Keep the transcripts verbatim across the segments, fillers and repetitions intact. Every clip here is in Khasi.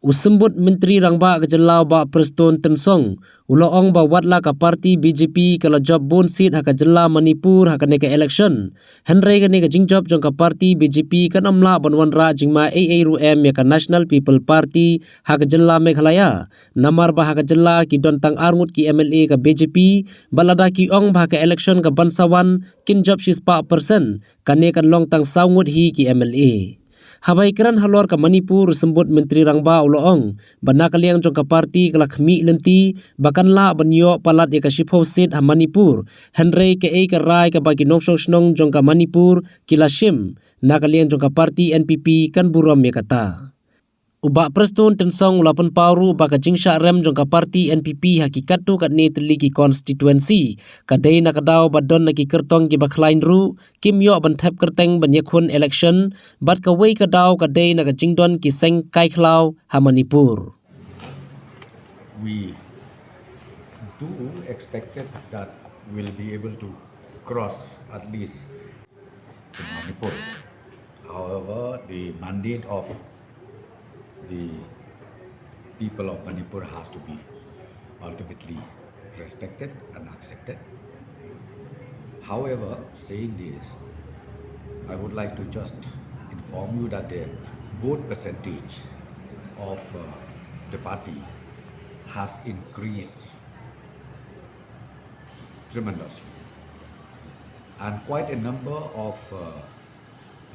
U Symbud Myntri Rangbah ka jylla u Bah Prestone Tynsong u la ong ba wat la ka party B J P ka la jop bun seat ha ka jylla Manipur ha kane ka election, hynrei kane ka jingjop jong ka party B J P kan ym lah ban wanrah jingma ei ei ruh em ïa ka National People Party ha ka jylla Meghalaya. Namar ba ha ka jylla ki don tang ar ngut ki M L A ka B J P, bad lada ki ong ba ha ka election ka ban sa wan kin jop shispah percent, kane kan long tang saw ngut hi ki M L A. Haba ïakren halor ka Manipur, u Symbud Myntri Rangbah u la ong ba na ka liang jong ka party ka la khmih lynti ba kan lah ban ïoh palat ïa ka shiphew seat ha Manipur, hynrei kaei ka rai kaba ki nongshong shnong jong ka Manipur ki la shim, na ka liang jong ka party N P P kan burom ïa kata. U Bah Prestone Tynsong u la pynpaw ruh ba ka jingshah rem jong ka party N P P ha ki katto katne tylli ki constituency ka dei na ka daw ba don na ki kyrtong kiba khlaiñ ruh, kim ïoh ban thep kyrteng ban ïakhun election, bad kawei ka daw ka dei na ka jingdon ki seng kai khlaw ha Manipur. We do expect it that we'll be able to cross at least in Manipur. However, the mandate of the people of Manipur has to be ultimately respected and accepted. However, saying this, I would like to just inform you that the vote percentage of uh, the party has increased tremendously. And quite a number of uh,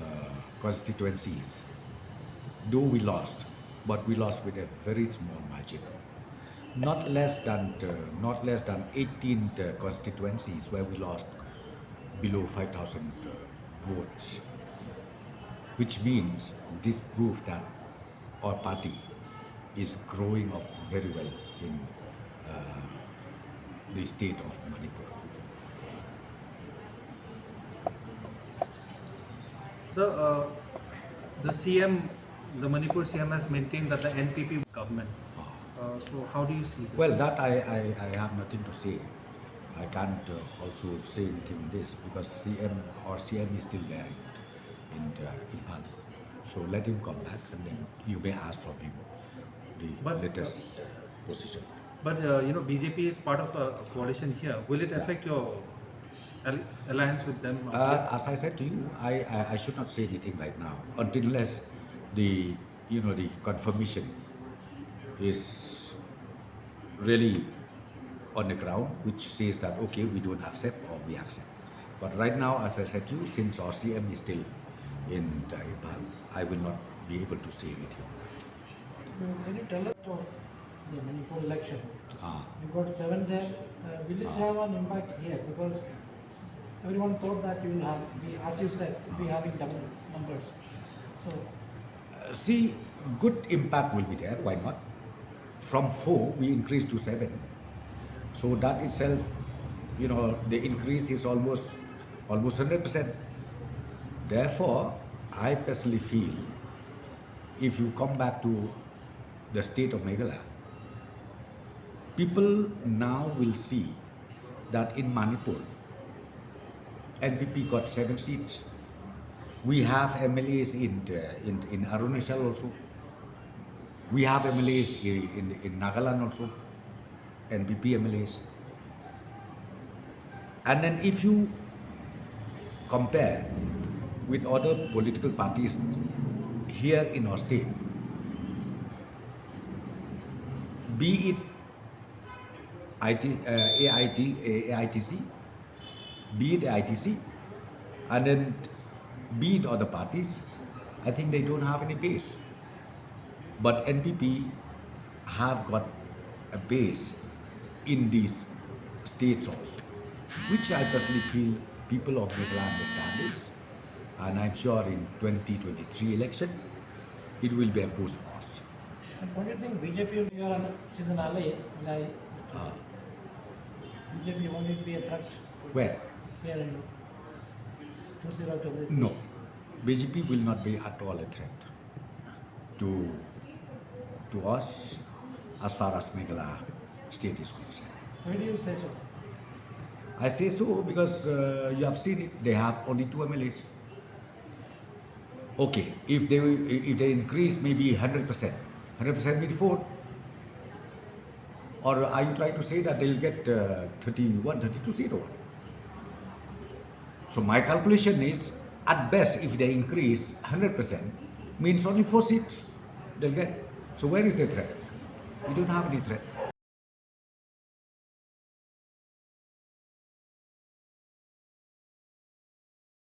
uh, constituencies, though we lost, but we lost with a very small margin. Not less than uh, not less than eighteen uh, constituencies where we lost below five thousand uh, votes, which means this proved that our party is growing up very well in uh, the state of Manipur. So, uh, the C M, the Manipur C M has maintained that the N P P government. Uh, so, how do you see this? Well, that I, I, I have nothing to say. I can't uh, also say anything on this because C M or C M is still there in uh, Imphal. So let him come back and then you may ask from him the But- latest position. But uh, you know, B J P is part of a coalition here. Will it affect your al- alliance with them? Uh, as I said to you, I, I, I should not say anything right now until unless the you know the confirmation is really on the ground, which says that okay, we don't accept or we accept. But right now, as I said to you, since our C M is still in the Imphal, I will not be able to say anything on that. Can you tell us of the Manipur election? Ah. You got seven there. Uh, will it have an impact here? Because everyone thought that you will have, be, as you said, be having double numbers. So, Uh, see, good impact will be there. Why not? From four, we increased to seven. So that itself, you know, the increase is almost almost hundred percent. Therefore, I personally feel if you come back to the state of Meghalaya, people now will see that in Manipur, N P P got seven seats. We have M L As in, uh, in, in Arunachal also. We have M L As in, in, in Nagaland also, N P P M L As. And then if you compare with other political parties here in our state, be it I T, uh, A I T, A I T C, be it I T C, and then be it other parties, I think they don't have any base. But N P P have got a base in these states also, which I personally feel people of Meghalaya understand this, and I'm sure in twenty twenty-three election, it will be a boost for us. and don't you think B J P will be your, she's an ally, like Uh, B J P won't it be a threat where? here in two zero twenty-three? No, B J P will not be at all a threat to to us as far as Meghalaya state is concerned. Why do you say so? I say so because uh, you have seen it. They have only two M L As. Okay, if they if they increase maybe hundred percent, Hundred percent with four? Or are you trying to say that they'll get uh, thirty-one, thirty-two seat or what? So my calculation is, at best, if they increase hundred percent, means only four seats they'll get. So where is the threat? We don't have any threat.